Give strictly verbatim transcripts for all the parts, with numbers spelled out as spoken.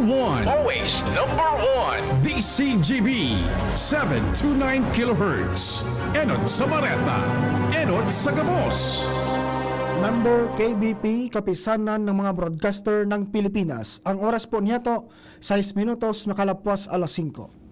One. Always number one. D C G B, seven two nine kilohertz. Enot sa Bareta, enot sa gabos. Member K B P, Kapisanan ng mga Broadcaster ng Pilipinas. Ang oras po niyato, sais minutos makalapwas alas singko.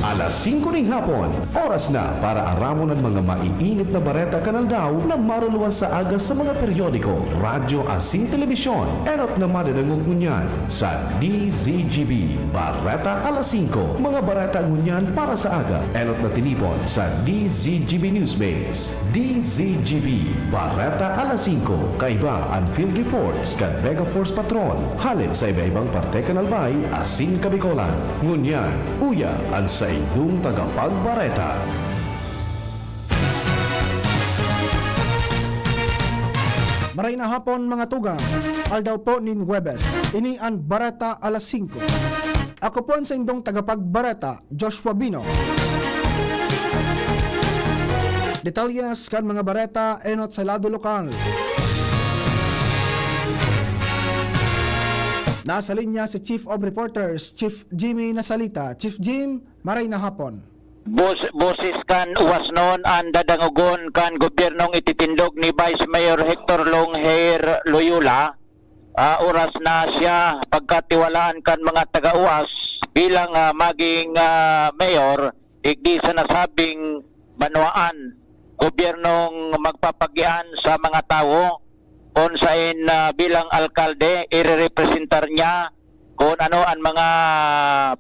Alas singko ning hapon, oras na para aramon an mga maiinit na bareta kan aldaw na maruluwas sa aga sa mga periodiko, radyo asin telebisyon. Enot na madadangog ngunyan sa D Z G B Bareta alas singko. Mga bareta ngunyan para sa aga, enot na tinipon sa D Z G B Newsbase. D Z G B, Bareta alas singko, kaiba an field reports kan Mega Force Patrol, hale sa iba-ibang parte kan Albay asin Kabicolan. Ngunyan, uya an saindong tagapagbareta. Maray na hapon, mga tugang. Aldaw po nin Huwebes. Ini an Bareta alas singko. Ako po an saindong tagapagbareta, Joshua Bino. Detalyes kan mga bareta enot sa lado lokal. Nasa linya si Chief of Reporters, Chief Jimmy Nasalita. Chief Jim, maray na hapon. Bos-, boses kan uwasnon an dadangogon kan gobyernong ititindog ni Vice Mayor Hector Longhair Loyola. Ah, oras na siya pagkatiwalaan kan mga taga-Uas bilang, ah, maging, ah, mayor digdi sa nasabing banwaan. Gobyernong magpapagian sa mga tawo kung saen, ah, bilang alkalde, irerepresentar niya kung ano an mga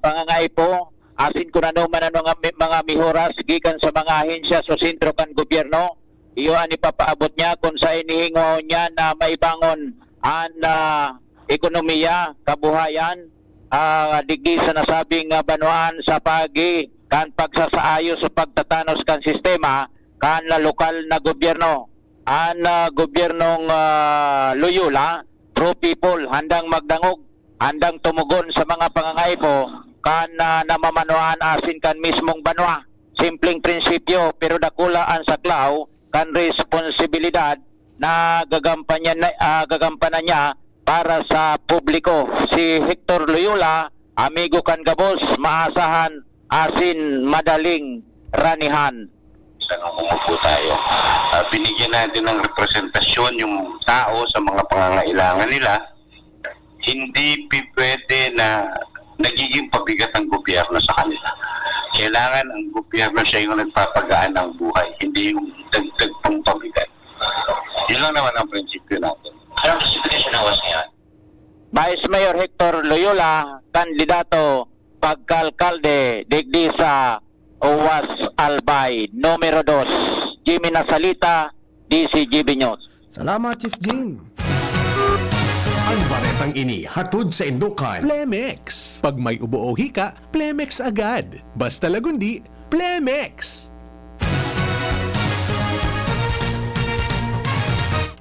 pangangaipo, asin kung ano man an mga mi-, mga mihoras gikan sa mga ahensya sa sentro kan gobyerno. Iyo an ipapaabot niya kung saen hihingwahon niya na maibangon an, ah, ekonomiya, kabuhayan, ah, digdi sa nasabing, ah, banwaan sa paagi kan pagsasaayo sa pagtatanos kan sistema kan lokal na gobyerno. An, ah, gobyernong, ah, Loyola, pro-people, handang magdangog, handang tumugon sa mga pangangaipo kan, ah, namamanwaan asin kan mismong banwa. Simpleng prinsipyo, pero dakula an saklaw kan responsibilidad na gagampanyan na, ah, gagampanan niya para sa publiko. Si Hector Loyola, amigo kan gabos, maasahan asin madaling ranihan. Sa nung umupo tayo, ah, binigyan natin ng representasyon yung tao sa mga pangangailangan nila. Hindi pi-, pwede na nagiging pabigat ang gobyerno sa kanila. Kailangan ang gobyerno siya yung nagpapagaan ng buhay, hindi yung dagdag pang pabigat. Yun lang naman ang prinsipyo natin. Anong destinasyon ng Uwas ngayon? Vice Mayor Hector Loyola, kandidato pagka-alkalde digdi sa Uwas Albay, numero dos. Jimmy Nasalita, D Z G B News. Salamat, Chief Jim. Ang baretang ini hatod saindo kan Plemex. Pag may ubo o hika, Plemex agad. Basta lagundi, Plemex!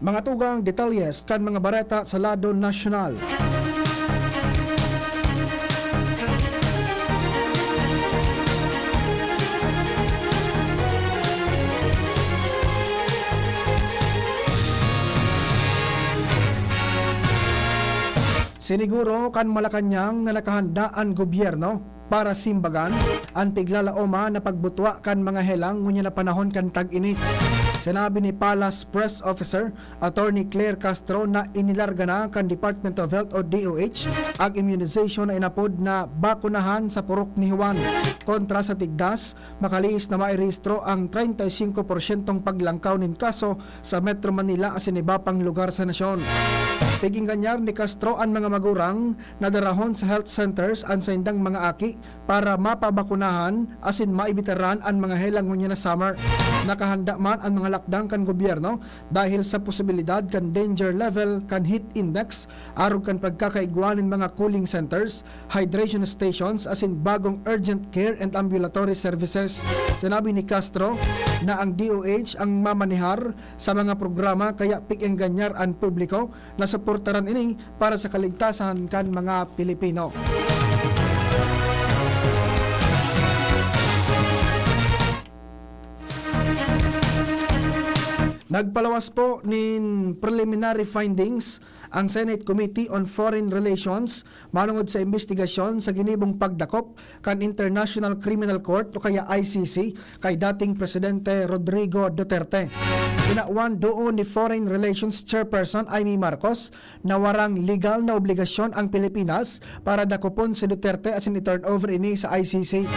Mga tugang, detalyes kan mga bareta sa lado nasyonal. Siniguro kan Malacañang na nakahanda an gobyerno para simbagan an piglalaoman na pagbutua kan mga helang ngunyan na panahon kan tag-init. Sinabi ni Palace Press Officer Attorney Claire Castro na inilarga na kan Department of Health o D O H ang immunization na inapod na bakunahan sa purok ni Juan. Kontra sa tigdas, makalihis na mairehistro ang treinta y cinco porsyentong paglangkaw nin kaso sa Metro Manila asin iba pang lugar sa nasyon. Pig-engganyar ni Castro an mga magurang na darahon sa health centers an saindang mga aki para mapabakunahan asin maibitaran an mga helang ngunyan na summer. Nakahanda man an mga lakdang kan gobyerno dahil sa posibilidad kan danger level kan heat index, arog kan pagkakaigwa nin mga cooling centers, hydration stations asin bagong urgent care and ambulatory services. Sinabi ni Castro na ang D O H ang mamanehar sa mga programa, kaya pig-engganyar an publiko na suportaran ini para sa kaligtasan kan mga Pilipino. Nagpalawas po nin preliminary findings ang Senate Committee on Foreign Relations manongod sa imbestigasyon sa ginibong pagdakop kan International Criminal Court o kaya I C C kay dating Presidente Rodrigo Duterte. Tinawan duon ni Foreign Relations Chairperson Imee Marcos na warang legal na obligasyon ang Pilipinas para dakopon si Duterte asin i-turn over ini sa I C C.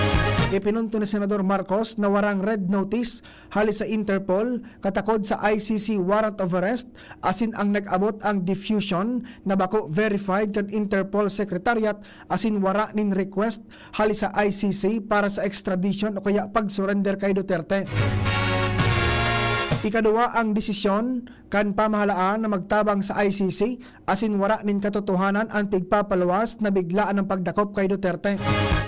Ipinunto ni Senador Marcos na warang red notice hali sa Interpol, katakod sa I C C warrant of arrest, asin ang nag-abot ang diffusion na bako verified kan Interpol Secretariat asin wara nin request hali sa I C C para sa extradition o kaya pag-surrender kay Duterte. Ikaduwa, ang desisyon kan pamahalaan na magtabang sa I C C asin wara nin katotohanan an pigpapaluwas na biglaan ang pagdakop kay Duterte.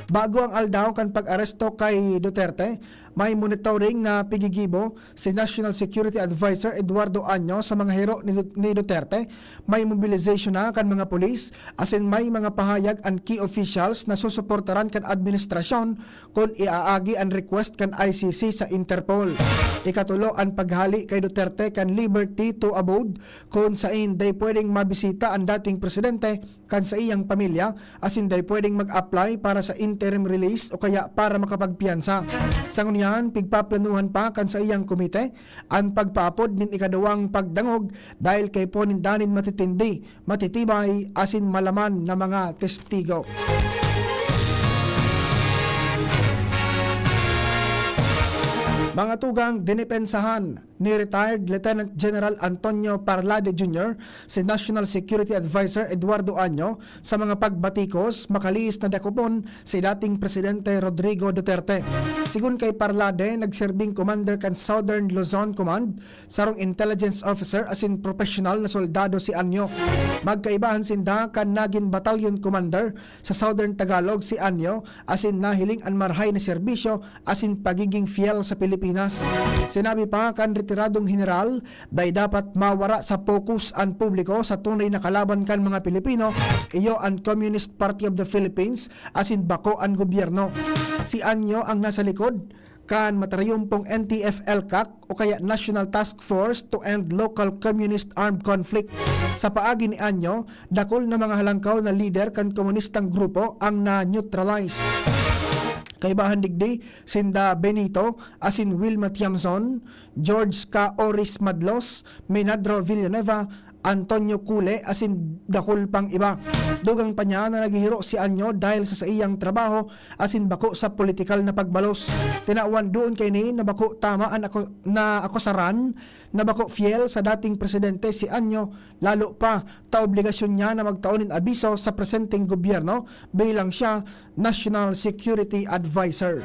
Bago ang aldaw kan pag-aresto kay Duterte, may monitoring na pigigibo si National Security Advisor Eduardo Año sa mga hero ni Du-, ni Duterte. May mobilization na kan mga pulis, asin may mga pahayag an key officials na susuportaran kan administrasyon kun iaagi an request kan I C C sa Interpol. Ikatulo, an paghali kay Duterte kan liberty to abode, kun sain dai pwedeng mabisita an dating presidente kan saiyang pamilya, asin dai pwedeng mag-apply para sa interim release o kaya para makapagpiyansa. Sa ngunyan, pigpaplanuhan pa kan saiyang komite an pagpaapod nin ikaduwang pagdangog dahil kaipuhan ninda nin matitindi, matitibay asin malaman na mga testigo. Mga tugang, dinepensahan ni Retired Lieutenant General Antonio Parlade Junior si National Security Advisor Eduardo Año sa mga pagbatikos, makalihis na dakopon si dating Presidente Rodrigo Duterte. Sigon kay Parlade, nagserbing commander kan Southern Luzon Command, sarong intelligence officer asin professional na soldado si Año. Magkaibahan sinda kan nagin battalion commander sa Southern Tagalog si Año asin nahiling an marahay na serbisyo asin pagiging fiyel sa Pilipinas. Sinabi pa kan retiradong heneral, dai dapat mawara sa pokus an publiko sa tunay na kalaban kan mga Pilipino, iyo an Communist Party of the Philippines, asin bako an gobyerno. Si Anyo ang nasa likod kan matarayompong N T F-ELCAC o kaya National Task Force to End Local Communist Armed Conflict. Sa paagi ni Anyo, dakul na mga halangkaw na lider kan komunistang grupo ang na-neutralize. Kaibahan digdi, sinda Benito asin Wilma Tiamson, George Ka Oris Madlos, Minadro Villanueva, Antonio Cule asin dakul pang iba. Dugang pa niya na naghihiro si Anyo dahil sa saiyang trabaho asin bako sa politikal na pagbalos. Tinawan duon kaini na bako tama an ako-, na akusaran na bako fiyel sa dating presidente si Anyo, lalo pa ta obligasyon niya na magtao nin abiso sa presenteng gobyerno bilang siya National Security Adviser.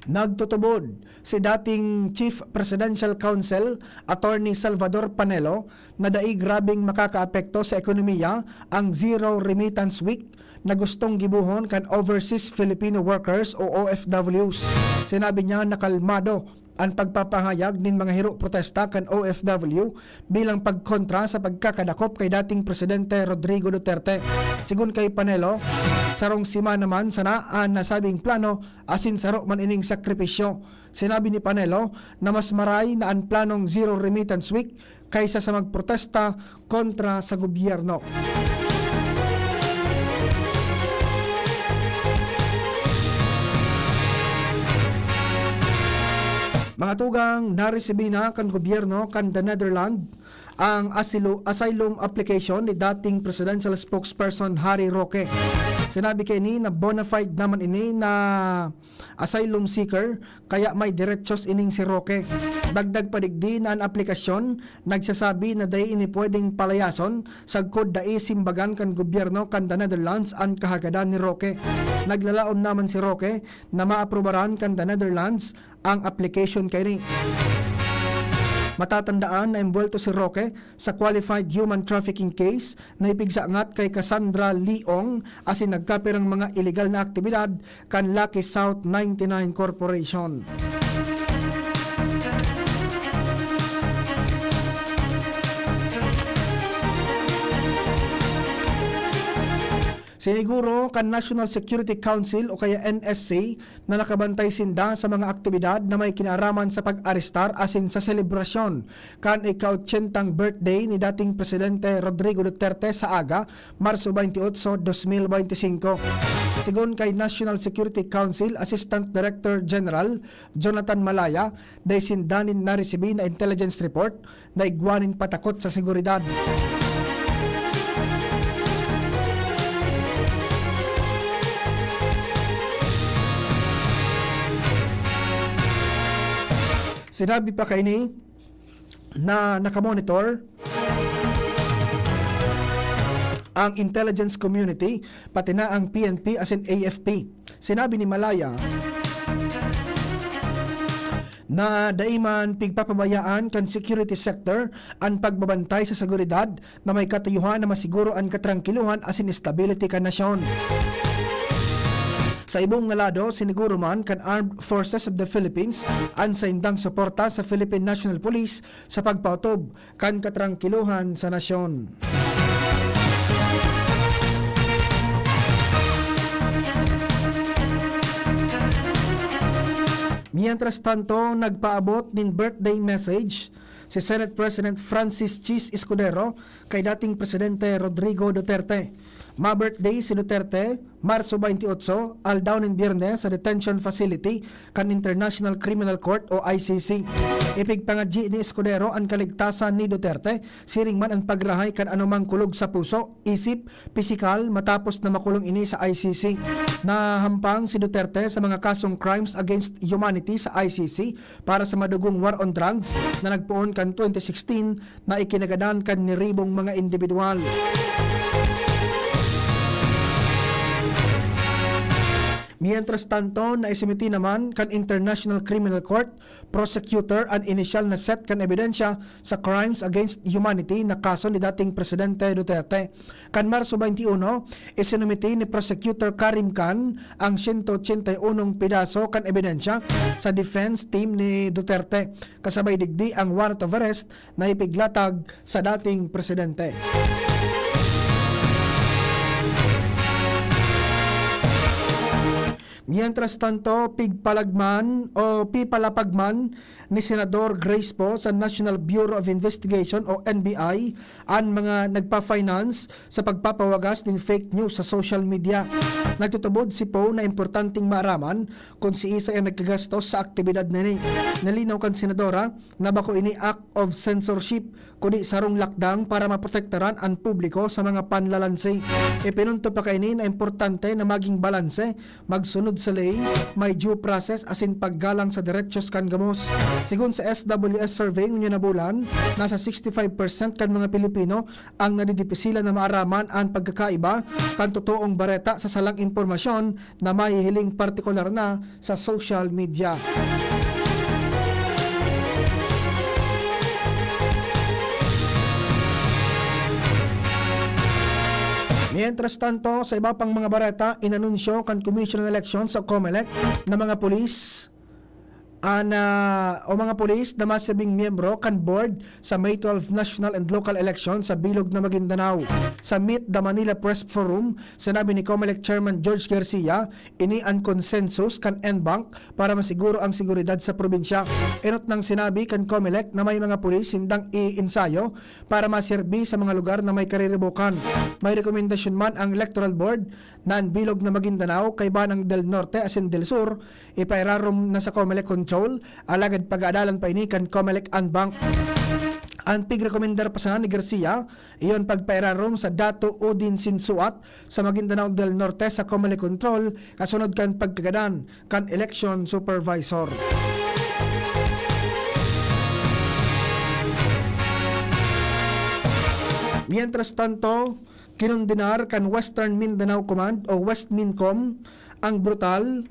Nagtutubod si dating Chief Presidential Counsel, Attorney Salvador Panelo, na dai grabeng makakaapekto sa ekonomiya ang Zero Remittance Week na gustong gibohon kan Overseas Filipino Workers o O F Ws. Sinabi niya na kalmado an pagpapahayag nin mga hero protesta kan O F W bilang pagkontra sa pagkakadakop kay dating Presidente Rodrigo Duterte. Sigon kay Panelo, sarong semana man sana an nasabing plano asin saro man ining sakripisyo. Sinabi ni Panelo na mas maray na an planong Zero Remittance Week kaysa sa magprotesta kontra sa gobyerno. Mga tugang, naresibi na kan gobyerno kan The Netherlands ang asilo-, asylum application ni dating presidential spokesperson Harry Roque. Sinabi kaini na bona fide naman ini na asylum seeker, kaya may derechos ining si Roque. Dagdag pa digdi na an aplikasyon nagsasabi na dai ini pwedeng palayason sagkod dai simbagan kan gobyerno kan The Netherlands an kahagadan ni Roque. Naglalaom naman si Roque na maaprubaran kan The Netherlands ang application kaini. Matatandaan na embuwelto si Roque sa qualified human trafficking case na ipigsangat kay Cassandra Leong asin nagkapirang mga iligal na aktibidad kan Lucky South ninety nine Corporation. Siniguro kan National Security Council o kaya N S C na nakabantay sinda sa mga aktibidad na may kinaaraman sa pag-arestar asin sa selebrasyon kan ika-ochentang birthday ni dating Presidente Rodrigo Duterte sa aga, Marso twenty-eight, twenty twenty-five. Sigon kay National Security Council Assistant Director General Jonathan Malaya, dai sinda nin naresibi na intelligence report na igwa nin patakot sa seguridad. Sinabi pa kaini na nakamonitor ang intelligence community, pati na ang P N P asin A F P. Sinabi ni Malaya na dai man pigpapabayaan kan security sector an pagbabantay sa seguridad na may katuyohan na masiguro an katrangkilohan asin stability kan nasyon. Sa ibong na lado, siniguro man kan Armed Forces of the Philippines an saindang suporta sa Philippine National Police sa pagpaotob kan katrangkilohan sa nasyon. Mientras tanto, nagpaabot nin birthday message si Senate President Francis Chiz Escudero kay dating Presidente Rodrigo Duterte. Ma-birthday si Duterte, Marso twenty-eight, aldaw nin Biyernes, sa detention facility kan International Criminal Court o I C C. Ipigpangadyi ni Escudero an kaligtasan ni Duterte, siring man an pagrahay kan anumang kulog sa puso, isip, pisikal, matapos na makulong ini sa I C C. Nahampang si Duterte sa mga kasong crimes against humanity sa I C C para sa madugong war on drugs na nagpoon kan twenty sixteen na ikinagadan kan niribong mga indibidwal. Mientras tanto, naisimiti naman kan International Criminal Court prosecutor an inisyal na set kan ebidensya sa crimes against humanity na kaso ni dating Presidente Duterte. Kan Marso twenty-one, isinumiti ni Prosecutor Karim Khan ang siyento ochenta y unong pedaso kan ebidensya sa defense team ni Duterte, kasabay digdi ang warrant of arrest na ipiglatag sa dating presidente. Mientras tanto, pigpalagman o pipalapag man ni Senador Grace Poe sa National Bureau of Investigation o N B I an mga nagpa-finance sa pagpapawagas nin fake news sa social media. Nagtutubod si Poe na importanteng maaraman kun siisay ang nagkagastos sa aktibidad na ini. Nalinaw kan senadora na bako ini act of censorship, kundi sarong lakdang para maprotektaran an publiko sa mga panlalansi. Ipinunto pa kaini na importante na maging balanse, magsunod sa ley, may due process asin paggalang sa derechos kan gabos. Sigon sa S W S survey ngunyan na bulan, nasa sixty-five percent kan mga Pilipino ang nadidipisilan na maaraman an pagkakaiba kan totoong bareta sa salang impormasyon na mahihiling partikular na sa social media. Mientras tanto, sa iba pang mga bareta, inanunsyo kan Commission on Elections o COMELEC na mga pulis, an, ah, o mga pulis na masabing miyembro kan board sa May twelve national and local election sa bilog na Maguindanao. Sa Meet the Manila Press Forum, sinabi ni COMELEC Chairman George Garcia, ini an konsensus kan N bank para masiguro ang seguridad sa probinsya. Enot nang sinabi kan COMELEC na may mga pulis sindang iensayo para maserbi sa mga lugar na may kariribokan. May rekomendasyon man ang Electoral Board na an bilog na Maguindanao, kaiba ng Del Norte asin Del Sur, ipairarom na sa COMELEC control, alagad pag-aadalan pa ini kan COMELEC N bank. An pigrekomendar pa sana ni Garcia, iyon pagpairarom sa Dato Udin Sinsuat sa Maguindanao del Norte sa COMELEC control, kasunod kan pagkagadan kan election supervisor. Mientras tanto, kinondenar kan Western Mindanao Command o West Mincom ang brutal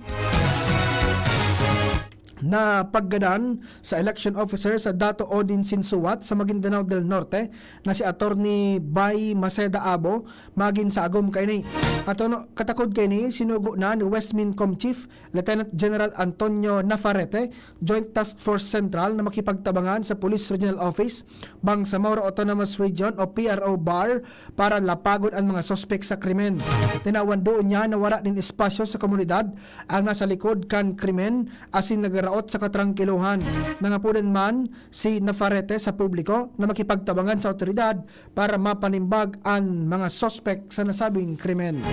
na paggadan sa election officer sa Dato Odin Sinsuwat sa Maguindanao del Norte na si Attorney Bay Maceda Abo magin sa agom kaini. Katono-, katakod kaini, sinugo na ni Westmin Com Chief Lieutenant General Antonio Nafarete, Joint Task Force Central na makipagtabangan sa Police Regional Office, Bangsamoro Autonomous Region o P R O BAR, para lapagon an mga suspek sa krimen. Tinawan doon niya na wala nin espasyo sa komunidad ang nasa likod kan krimen asin nagraraot sa katrangkilohan. Nangapodan man si Nafarete sa publiko na makipagtabangan sa awtoridad para mapanimbag an mga suspek sa nasabing krimen.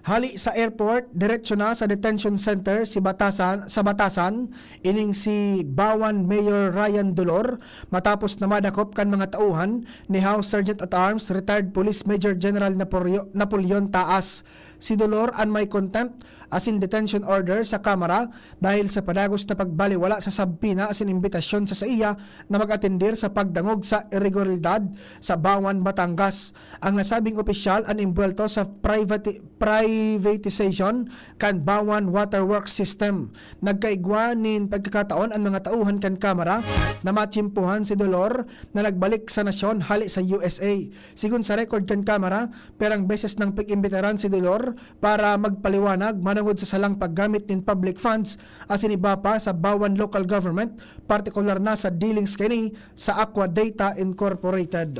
Hali sa airport, diretso na sa detention center si Batasan, sa Batasan, ining si Bawan Mayor Ryan Dolor, matapos na madakop kan mga tauhan ni House Sergeant at Arms, Retired Police Major General Naporio-, Napoleon Taas. Si Dolor an may contempt asin detention order sa Kamara dahil sa padagos na pagbaliwala sa sabpina asin imbitasyon sa saiya na mag-atendir sa pagdangog sa iregularidad sa Bawan, Batangas. Ang nasabing opisyal an imbuwelto sa privati-, privatization kan Bawan Waterworks System. Nagkaigwa nin pagkakataon an mga tauhan kan Kamara na matsimpuhan si Dolor na nagbalik sa nasyon hali sa U S A. Sigon sa record kan Kamara, perang beses nang pig-imbitaran si Dolor para magpaliwanag manongod sa salang paggamit nin public funds asin iba pa sa Bawan Local Government, partikular na sa dealings kaini sa Aqua Data Incorporated.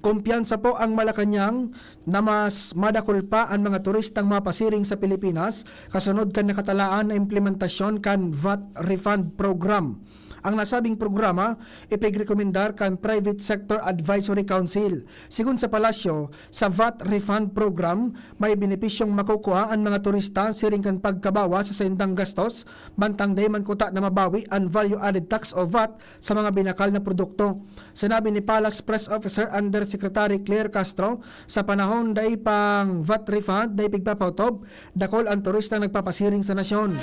Kumpiyansa po ang Malacañang na mas madakul pa an mga turistang mapasiring sa Pilipinas kasunod kan nakatalaan na implementasyon kan vat refund program. Ang nasabing programa ipigrekomendar kan Private Sector Advisory Council. Sigon sa palasyo, sa vat refund program, may benepisyong makukua an mga turista siring kan pagkabawas sa saindang gastos, mantang dai man kuta na mabawi an value added tax o vat sa mga binakal na produkto. Sinabi ni Palace Press Officer Undersecretary Claire Castro, sa panahon dai pang vat refund, dai pigpapautob, dakul an turistang nagpapasiring sa nasyon.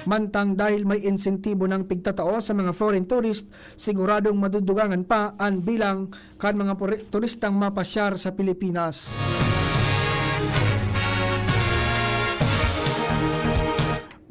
Mantang dahil may insentibo nang pigtatao sa mga foreign tourist, siguradong madudugangan pa an bilang kan mga puri-, turistang mapasyar sa Pilipinas.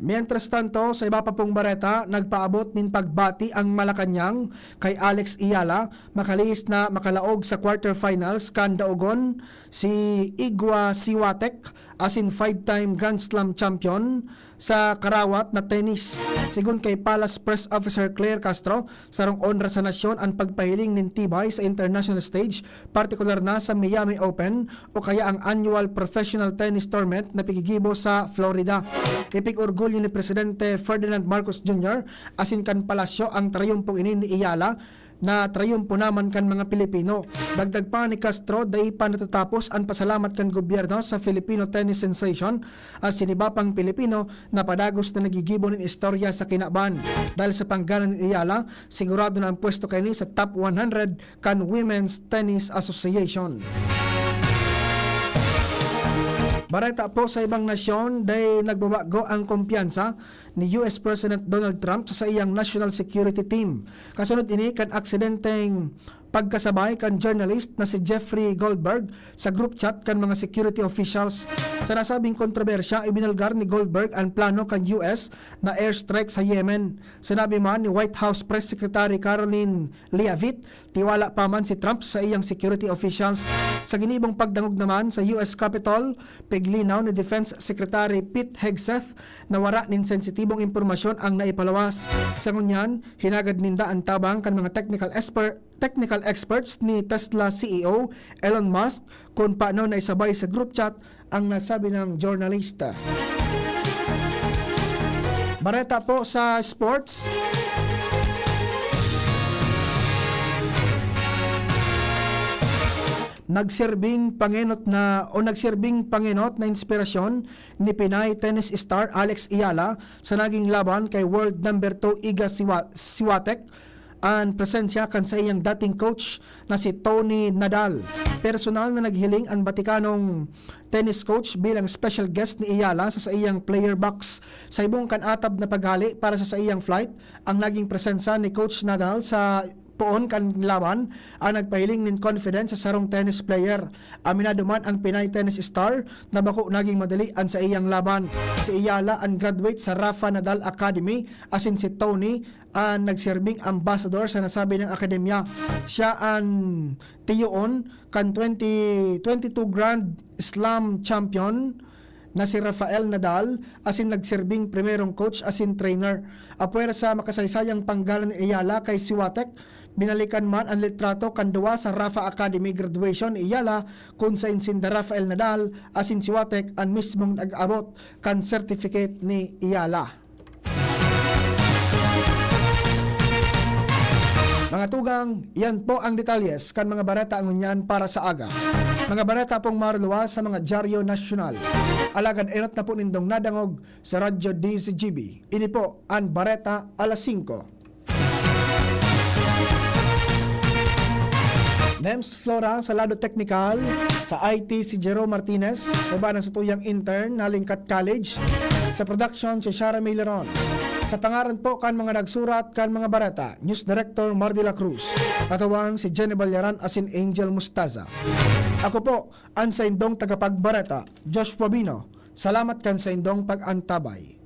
Mientras tanto, sa iba pa pong bareta, nagpaabot nin pagbati ang Malacañang kay Alex Eala, makalihis na makalaog sa quarterfinals kan daogon si Igwa Siwatek, asin five-time Grand Slam champion sa karawat na tennis. Sigon kay Palace Press Officer Claire Castro, sarong onra sa nasyon an pagpahiling nin tibay sa international stage, partikular na sa Miami Open o kaya ang annual professional tennis tournament na pigigibo sa Florida. Ipig-orgulyo ni Presidente Ferdinand Marcos Junior asin kan palasyo ang trayumpong ini ni Eala na trayumpo naman kan mga Pilipino. Dagdag pa ni Castro, dai pa natatapos an pasalamat kan gobyerno sa Filipino tennis sensation asin iba pang Pilipino na padagos na naggigibo nin istorya sa kinaban. Dahil sa panggana ni Eala, sigurado na ang pwesto kaini sa top one hundred kan Women's Tennis Association. Bareta po sa ibang nasyon, dai nagbabago ang kumpiyansa ni U S President Donald Trump sa saiyang national security team. Kasunod ini kan aksidenteng pagkasabay kan journalist na si Jeffrey Goldberg sa group chat kan mga security officials. Sa nasabing kontrobersya, ibinulgar ni Goldberg an plano kan U S na airstrike sa Yemen. Sinabi man ni White House Press Secretary Karoline Leavitt, tiwala pa man si Trump sa iyang security officials. Sa ginibong pagdangog naman sa U S Capitol, piglinaw ni Defense Secretary Pete Hegseth na wara nin sensitibong impormasyon ang naipalawas. Sa ngunyan, hinagad ninda an tabang kan mga technical expert, technical experts ni Tesla C E O Elon Musk kun paano naisabay sa group chat ang nasabi ng journalista. Bareta po sa sports. Nagsirbing pangenot na, o nagsirbing pangenot na inspirasyon ni Pinay tennis star Alex Eala sa naging laban kay world number two Iga Siwa-, Swiatek an presensya kan saiyang dating coach na si Tony Nadal. Personal na naghiling an Batikanong tennis coach bilang special guest ni Eala sa saiyang player box. Sa ibong kan atab na paghali para sa saiyang flight, ang naging presensya ni Coach Nadal sa poon kan laban ang nagpahiling nin confidence sa sarong tennis player. Aminado man ang Pinay tennis star na bako naging madali an saiyang laban. Si Eala an graduate sa Rafa Nadal Academy, asin si Tony an nagserbing ambassador sa nasabi niyang akademya. Siya an tiyoon kan twenty twenty-two Grand Slam champion na si Rafael Nadal, asin nagserbing primerong coach asin trainer. Apwera sa makasaysayang panggalan ni Eala kay Swiatek, binalikan man an litrato kan duwa sa Rafa Academy graduation ni Eala, kun saen sinda Rafael Nadal asin Swiatek an mismong nag-abot kan certificate ni Eala. Mga tugang, yan po ang detalyes kan mga bareta ngunyan para sa aga. Mga bareta pong maruluwas sa mga dyaryo nasyonal. Alagad enot na po nindong nadangog sa Radyo D Z G B. Ini po an Bareta Alas Singko. Nems Flora sa lado teknikal, sa I T si Jerome Martinez, iba ng satuyang intern na Lingkat College, sa production si Shara May Leron. Sa pangaran po kan mga nagsurat kan mga bareta, News Director Mar de la Cruz, katawan si Jenny Ballaran asin Angel Mustaza. Ako po, an saindong tagapagbareta, Joshua Bino. Salamat kan saindong pag-antabay.